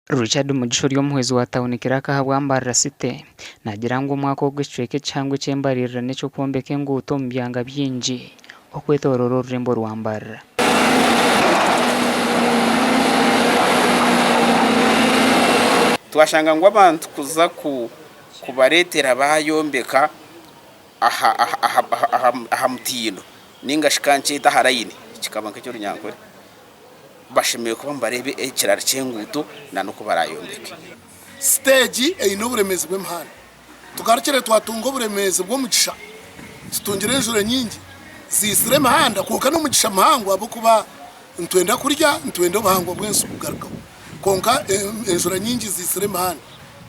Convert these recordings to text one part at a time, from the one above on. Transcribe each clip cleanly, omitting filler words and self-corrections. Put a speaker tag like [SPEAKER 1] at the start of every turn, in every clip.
[SPEAKER 1] Richard Mugisha ori omuhwezi wa tauni kiraaka ahabwa Mbarara City naagira ngu omwaka ogu ekicweka ekihango eky'embaririra n'eky'okwombeka enguuto omu byanga bingi okwetooroora orurembo rwa Mbarara.
[SPEAKER 2] Twashanga ngu abantu kuza kubareetera baayombeka aha mutindo nainga shi ka nkyete aha layini kikaba nk'eky'orunyankore. Bashemereire kuba nibareeba ekiraro ky'enguuto n'oku baraayombeke.
[SPEAKER 3] Siteegi eine oburemeezi bw'emihanda. Tugarukire twatunga oburemeezi bw'omugisha, tutungire enjura nyingi ziitsire emihanda kwonka n'omugisha muhango ahabw'okuba nitwenda kurya, nitwenda obuhangwa bw'ensi kugarukaho. Kwonka enjura nyingi ziitsire emihanda.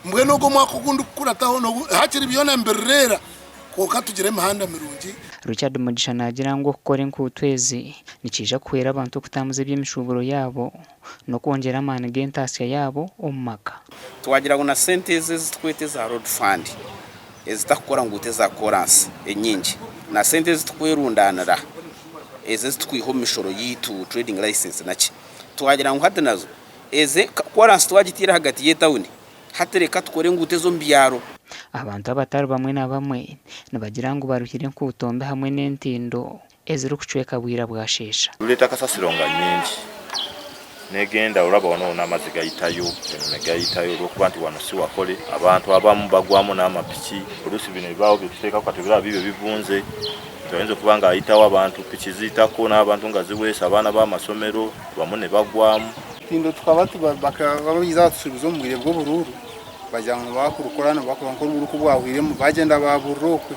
[SPEAKER 3] Mbwenu ogu omwaka ogundi kukurataho hakiri byona nibirireera kwonka tugire emihanda mirungi.
[SPEAKER 1] Richard Mugisha naagira ngu okukora enkuuto ezi nikiija kuhwera abantu okutambuza eby'emishuuburo yaabo n'okwongyera amaani g'entaasya yaabo omu maka.
[SPEAKER 2] Twagira ngu na sente ezi eziturikweta eza road fund ezitarikukora nguuto eza koransi enyingi na sente ezi turikwerundanira ezi eziturikwiha omu mishoro yaitu trading license naki twagira ngu hati nazo ezi koransi twagiteire ahagati y'etawuni Hati reka tukore enguuto ez'omu byaro.
[SPEAKER 1] Abantu abatari bamwe na bamwe nibagira ngu baruhire enkuuto mbi hamwe n'entindo ezirikucweka bwira bwasheesha.
[SPEAKER 4] Rureeta kasasiro nga nyingi negenda oraba wano n'amaizi gayitayo eno negayitayo olwokuba nti wano siwakore abantu abamu bagwamu n'amapiki oluusi bino ebibaawo byetuteekaho kati obiraba biibyo bivunze nti ayinza okuba nga ayitawo abantu piki ziyitako n'abantu nga ziweesa abaana b'amasomero abamwe nebagwamu.
[SPEAKER 5] Orutindo tukaba bakaba baiza batusuubiza omu bwire bw'oburuuru bagira ngu nibakurukora nibakurukora kwonka oburuuru ku bwahwiremu bagyenda baaburira okwe.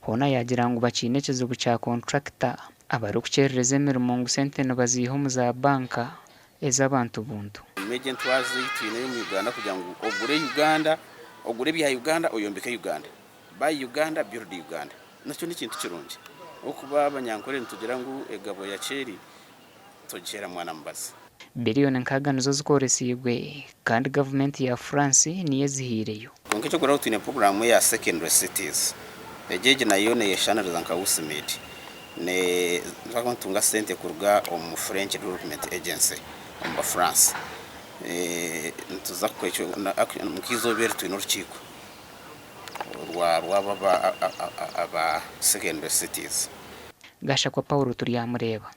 [SPEAKER 1] Hoona yaagira ngu bakiine ekizibu kya kontrakita abarikukyerereza emirimo ngu sente nibaziiha omu za banka ez'abantu buntu.
[SPEAKER 2] Egi entwaza ei twine omu Uganda kugira ngu ogure Uganda, ogure ebya Uganda oyombeke Uganda. Buy Uganda, build Uganda. Nakyo n'ekintu kirungi ahabw'okuba Abanyankore nitugira ngu egabo ya kyeri Togiheera mwana mubazi.
[SPEAKER 1] Biriyoni nkaaga nizo zikooresiibwe kandi gavumenti ya France niyo ezihaireyo.
[SPEAKER 2] Kwonka eky'okureeberaho twine puroguraamu eya Secondary Cities. Egyo egi nayo neyeshushaniriza nka USMID. Nituba nitutunga sente kuruga omu French Development Agency omu ba France. Nituza nk'eizooba eri twine orukiiko rw'abo aba Secondary Cities.
[SPEAKER 1] Gashakwa Paul Turyamureeba.